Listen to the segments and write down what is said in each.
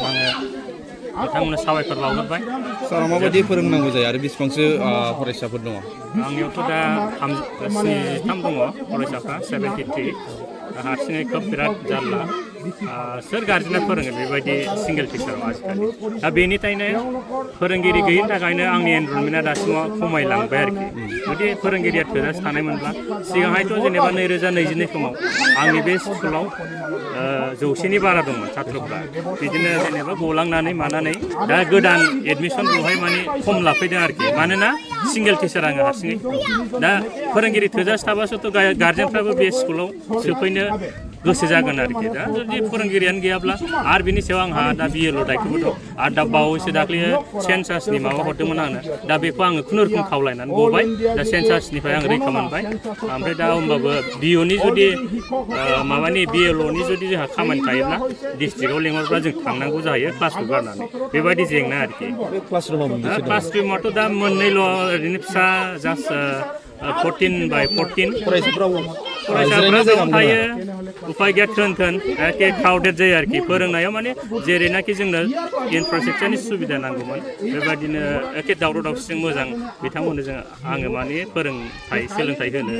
आङो बिथांमोननो साबायखर बावहरबाय। सारा माबायदि फोरोंनांगौ जायो आरो बेसेबांसो फरायसाफोर दङ? आंनियावथ' दा 63 दङ फरायसाफ्रा 73 हारसिङै खोब बिराद जारला सोर गार्जेना फोरोङो बेबायदि सिंगेल टिचाराव आजिखालि दा बेनिखायनो फोरोंगिरि गैयिनि थाखायनो आंनि एनरलमेन्टआ दासिमाव खमायलांबाय आरोखि जुदि फोरोंगिरिया थोजासे थानायमोनब्ला सिगांहायथ' जेनेबा 2022 समाव आंनि बे स्कुलाव 100नि बारा दंमोन छात्रफ्रा बिदिनो जेनेबा गलांनानै मानानै दा गोदान एडमिसन बेवहाय माने खम लाफैदों आरोखि मानोना सिंगेल टिचार आङो हारसिङै दा फोरोंगिरि थोजासे थाबासोथ' गार्जेनफ्राबो बे स्कुलाव सोफैनो गोसो जागोन आरोखि दा जुदि फोरोंगिरियानो गैयाब्ला आरो बिनि सायाव आंहा दा बिएलअ दायथ'बो दं आरो दा बावैसो दाख्लै सेन्सासनि माबा हरदोंमोन आंनो दा बेखौ आङो खुनुरुखुम खावलायनानै गबाय दा सेन्सासनिफ्राय आं रैखा मोनबाय ओमफ्राय दा होमबाबो बिअनि जुदि माबानि बिएलअनि जुदि जोंहा खामानि थायोब्ला डिस्ट्रिक्टआव लेंहरब्ला जों थांनांगौ जायो क्लासखौ गारनानै बेबायदि जेंना आरोखि क्लास रुमावथ' दा मोननैल' ओरैनो फिसा जास्ट 14/14 फरायसाफ्रा थायो उफाय गैया थोन एखे क्राउडेड जायो आरोखि फोरोंनायाव माने जेरैनाखि जोंनो इनफ्रास्ट्राक्चारनि सुबिदा नांगौमोन बेबायदिनो एखे दावराव दावसिजों मोजां बिथांमोननो जों आङो माने सोलोंथाइ होनो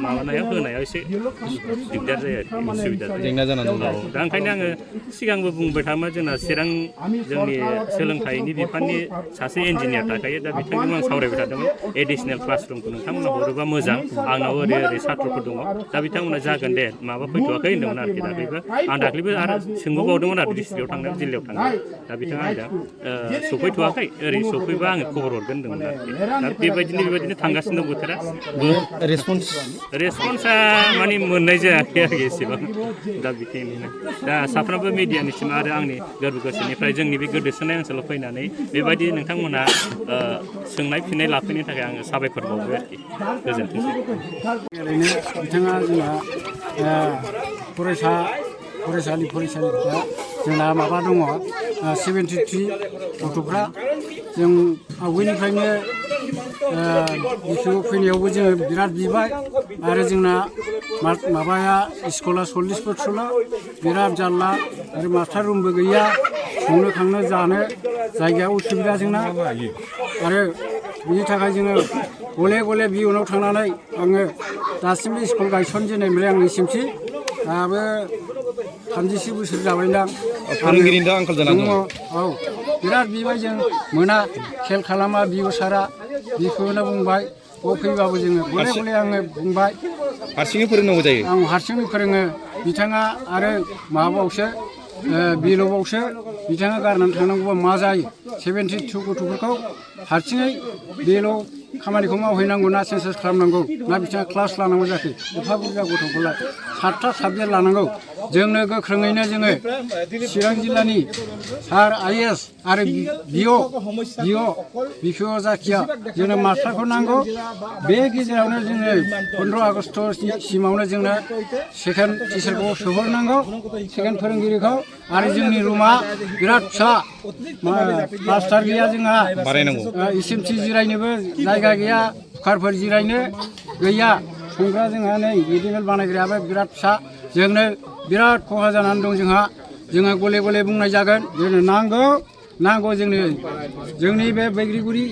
माबानायाव होनायाव एसे दिगदार जायो आरोखि उसुबिदा जायो जेंना जानानै दं दा ओंखायनो आङो सिगांबो बुंबाय थायोमोन जोंना चिरां जोंनि सोलोंथाइनि बिफाननि सासे इन्जिनियार थाखायो दा बिथांजों आं सावरायबाय थादोंमोन एडिसनेल क्लासरुमखौ नोंथांमोना हरोबा मोजां आंनाव ओरै सात्रफोर दङ दा बिथांमोना जागोन दे माबा फैथ'वाखै होन्दोंमोन आरोखि दा बेबो आं दाख्लैबो आरो सोंबोबावदोंमोन आरो डिस्ट्रिक्टआव थांनायाव जिल्लायाव थांनायाव दा बिथाङा आंजों सफैथ'वाखै ओरै सफैबा आङो खबर हरगोन होन्दोंमोन आरोखि दा बेबायदिनो थांगासिनो दं बोथोरा रेसपन्सा माने मोननाय जायाखै आरोखि एसेबां दा बेखिनिनो दा साफ्रोमबो मिडियानिसिम आरो आंनि गोरबो गोसोनिफ्राय जोंनि बे गोदोसोनाय ओनसोलाव फैनानै बेबायदि नोंथांमोनहा सोंनाय फिननाय लाफैनायनि थाखाय आङो साबायखर बावबाय आरोखि गोजोनथोंसै। ओरैनो बिथाङा जोंना फरायसालिफ्रा जोंना माबा दङ 73 गथ'फ्रा जों आवगायनिफ्रायनो बिखौ फैनायावबो जोङो बिराद बिबाय आरो जोंना माबाया स्कुला 40 फुटसोल' बिराद जारला आरो मास्टार रुमबो गैया संनो खांनो जानो जायगाया उसुबिदा जोंना आरो बिनि थाखाय जोङो गले बिउनाव थांनानै आङो दासिमबो स्कुल गायसनजेननायनिफ्राय आं एसिमसि दाबो 30 बोसोर जाबायदां फोरोंगिरिनि दा आंखाल जानानै दङ औ बिराद बिबाय जों मोना खेल खालामा बिउ सारा बिखौनो बुंबाय फैबाबो जोङो गले आङो बुंबाय हारसिङै फोरोंनांगौ जायो आं हारसिङै फोरोङो बिथाङा आरो माबाबावसो बिल'बावसो बिथाङा गारनानै थांनांगौबा मा जायो 72 गथ'फोरखौ हारसिङै बेल' खामानिखौ मावहैनांगौ ना सेन्सास खालामनांगौ ना बिथाङा क्लास लानांगौ जाखो एफा बुरजा गथ'फोरलाय 7था साबजेक्ट लानांगौ जोंनो गोख्रोङैनो जोङो चिरां जिल्लानि सार आइएस आरो बिअ जाखिया जोंनो मास्टारखौ नांगौ बे गेजेरावनो जोङो 15 आगष्टसिमावनो जोंनो सेकेन्ड टिचारखौ सोहरनांगौ सेकेन्ड फोरोंगिरिखौ आरो जोंनि रुमा बिराद फिसा मास्टार गैया जोंहा बारायनांगौ एसिमसि जिरायनोबो जायगा गैया कुकारफोर जिरायनो गैया संग्रा जोंहा नै मेडिकेल बानायग्रायाबो बिराद फिसा जोंनो बिराद खहा जानानै दं जोङो गले बुंनाय जागोन जोंनो नांगौ जोंनि बे बैग्रिगुरि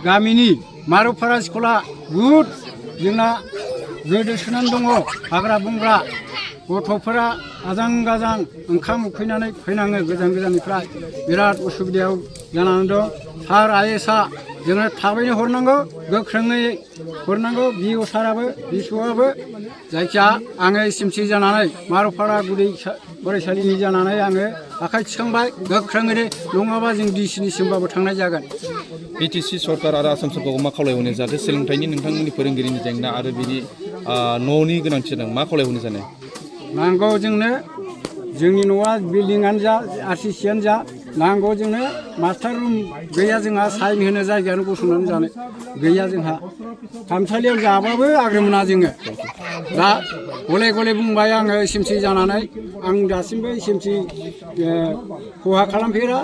गामिनि मारुफारा स्कुला बुहुद जोंना गोदोसोनानै दङ हाग्रा बंग्रा गथ'फोरा आजां गाजां ओंखाम उखैनानै फैनाङो गोजाननिफ्राय बिराद उसुबिदायाव जानानै दं सार आइएसआ जोंनो थाबैनो हरनांगौ गोख्रोङै हरनांगौ बिअ साराबो बिस'आबो जायखिया आङो एसिमसि जानानै मारुफारा गुदि फरायसालिनि जानानै आङो आखाइ थिखांबाय गोख्रोङैनो नङाबा जों डिसिनिसिमबाबो थांनाय जागोन। बिटिसि सरकार आरो आसाम सरकारखौ मा खावलायहरनो जाहाथे सोलोंथाइनि नोंथांमोननि फोरोंगिरिनि जेंना आरो बिनि न'नि गोनांथि दं मा खावलायहरनो सानो? नांगौ जोंनो जोंनि न'आ बिल्डिंआनो जा आरसिसियानो जा नांगौ जोंनो मास्टार रुम गैया जोंहा साइन होनो जायगायानो गसंनानै जानो गैया जोंहा खामसालियाव जाबाबो आग्रो मोना जोङो दा गले बुंबाय आङो एसिमसि जानानै आं दासिमबो एसिमसि खहा खालामफेरा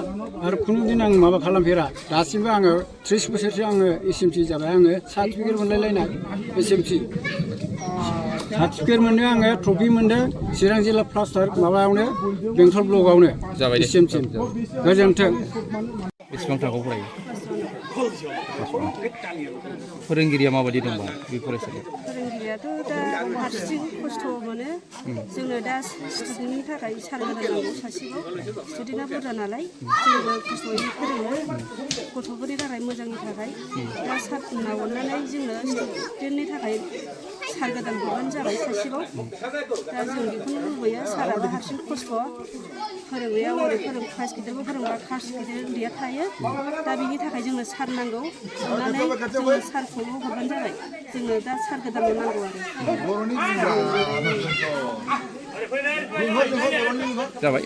आरो खुनु दिन आं माबा खालामफेरा दासिमबो आङो 30 बोसोरसो आङो एसिमसि जाबाय आङो सार्टिफिकेट मोनलायलायनाय एसिमसि सार्टिफिकेट मोनदों आङो ट्रफि मोनदों चिरां जिल्ला प्लास्टार माबायावनो बेंटल ब्लकआवनो जाबाय दे। सिमसिम गोजोन्थों। बेसेबां थाखोआव फरायो फोरोंगिरिया माबायदि दंबा बे फरायसालियाव फोरोंगिरियाथ' दा हारसिं खस्थ' मोनो जोंनो दा स्टुडेन्टनि थाखाय सार होनांगौ सासेखौ स्टुडेन्टआ बुरजा नालाय जोंबो खस्थ'यै फोरोङो गथ'फोरनि थाखाय मोजांनि थाखाय दा सारना अननानै जोंनो स्टुडेन्टनि थाखाय सार गोदान हरबानो जाबाय सासेखौ दा जों बेखौनो लुबैयो साराबो हारसिं खस्थ' फोरोंनायाव ओरै क्लास गिदिरबो फोरोंबा क्लास गिदिर उन्दैया थायो दा बिनि थाखाय जोंनो सार नांगौ अननानै जोंनो सारखौ हरबानो जाबाय जोंनो दा सार गोदानल' नांगौ आरो जाबाय